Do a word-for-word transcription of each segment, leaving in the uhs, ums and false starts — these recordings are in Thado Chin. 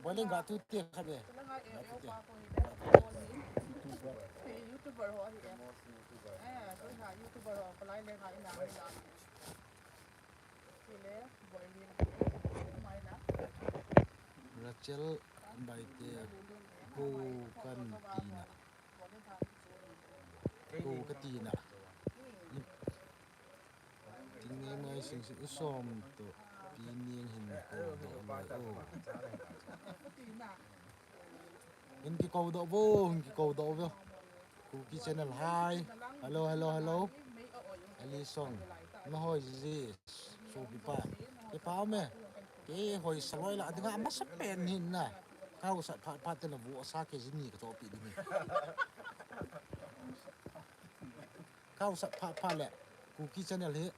Paling ga tu te khat ve. Ga tu te. Rachel Baite, ko kan tina. Ko ka tina. Tingngai mai sing sing u som to pi ning hin ko do lo o. Hin ki ko do bo, hin ki ko do bo. Kuki channel hi. Hello, hello, hello. Ali Song. Na hoi ji. Sopi pa. Ke pa me. Ke hoi saloi la dinga masa pen hin na. Ka u sat phat phat te na bu sa ke jini ka to pi ding. Ka u sat phat phat le. Kuki channel hi.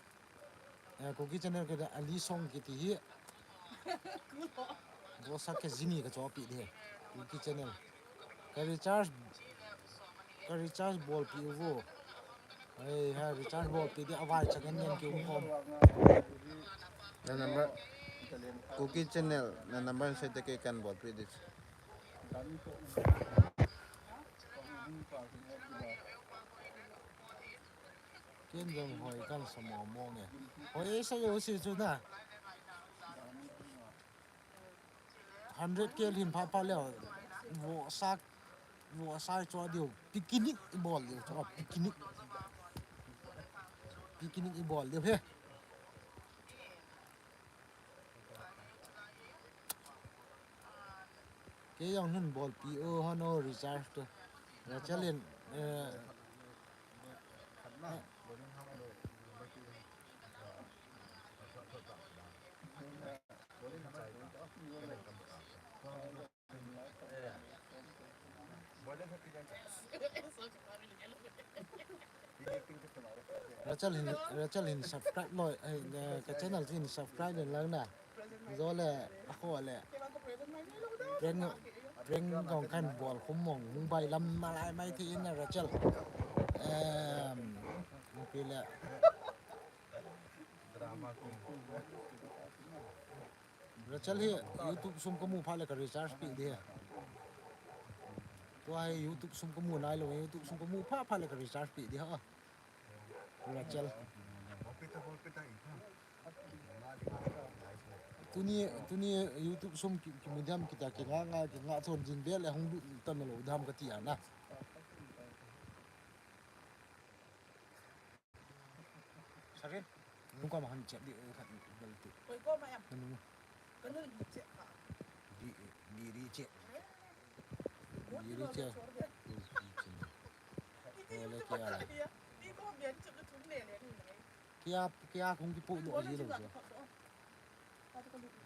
Eh, Kuki channel ke da Ali Song kiti hi. Bo sa ke jini ka chopi de. Kuki channel. Ka recharge, ka recharge bol pi uvo. Hey, ha recharge bol pi de avai cha ngen ngen ki um khom. Na number, Kuki channel, na number sa te ke kan bol pi de. Ken jong hoi kan sa mo mo nge. Hoi sa yo si chu na. Hundred K lhin pha pha leo. Vo sak, vo sai cho diu. Picnic i bol diu cho picnic. Picnic i bol diu he. Ke jong hin bol pi o hano recharge to. Rachel in, eh, Rachel hin, Rachel hin subscribe loi, eh, ka channel hin subscribe loi lang na. Jole, ako le. Prank, prank kong kan bol khum mong, mung bai lam malai mai thi in Rachel. Em, mung pi le. Drama king. Rachel hi YouTube sum ka mu pha le ka recharge pi di. Tua hi YouTube sum ka mu nai lo, YouTube sum ka mu pha pha le ka recharge pi di ha. Rachel. Tuni, tuni YouTube sum ki, ki mu diam kita ki nga nga ki nga thon jing bel e hung lut tan lo dam ka ti ana. Sarin. Nung ka ma han chat di, eh, khat bel tu. Koi ko ma em? Nung. Ka nun hi chat ka. Bi, bi ri chat. Bi ri chat. Ole kya la. Kya, kya kung ki pu lo ji lo so.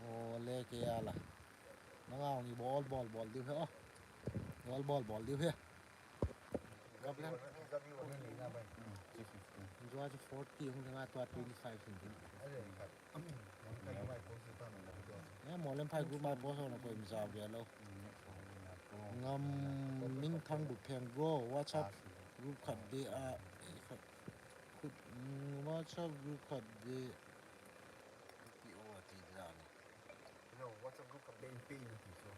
Ole kya la. Nanga hung bol, bol, bol diu he, oh. Bol, bol, bol diu he. Problem. Jua chu forty hung nga tua twenty five hung. Ya, Molen phai group mai post na koi misa ve lo. Ngam Ming Thang bu pheng bro, WhatsApp group khat be a, eh, khat, khut, mm, WhatsApp group khat be. P O ti dan. No, WhatsApp group khat be in pe in ti so.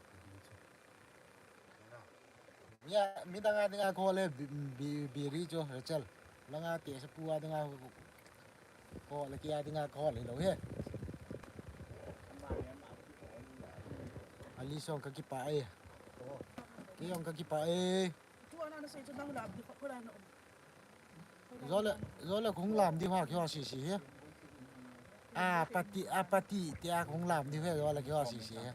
Ya, midang a dinga ko le bi, bi, bi ri cho, Rachel. Langa te sa pu a dinga ko le kia dinga ko le lo he. Ali Song ka kipa e. Ki jong ka kipa e. Jole, jole kung lam di ha kyo si si he. A pati, a pati, tia kung lam di he, jole kyo si si he.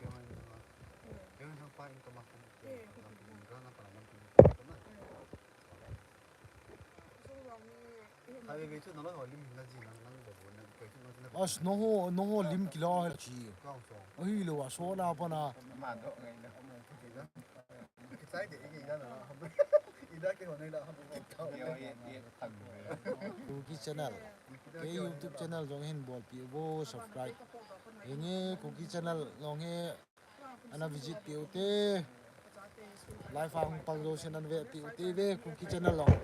Os, no ho, no ho lim kila he chi. Ahi lo wa so na pa na. Kuki channel. Ke YouTube channel jong hin bol pi bo subscribe. Hinge Kuki channel jong he ana visit pi u te. Live a hung pang jo sin an ve pi u te ve Kuki channel jong.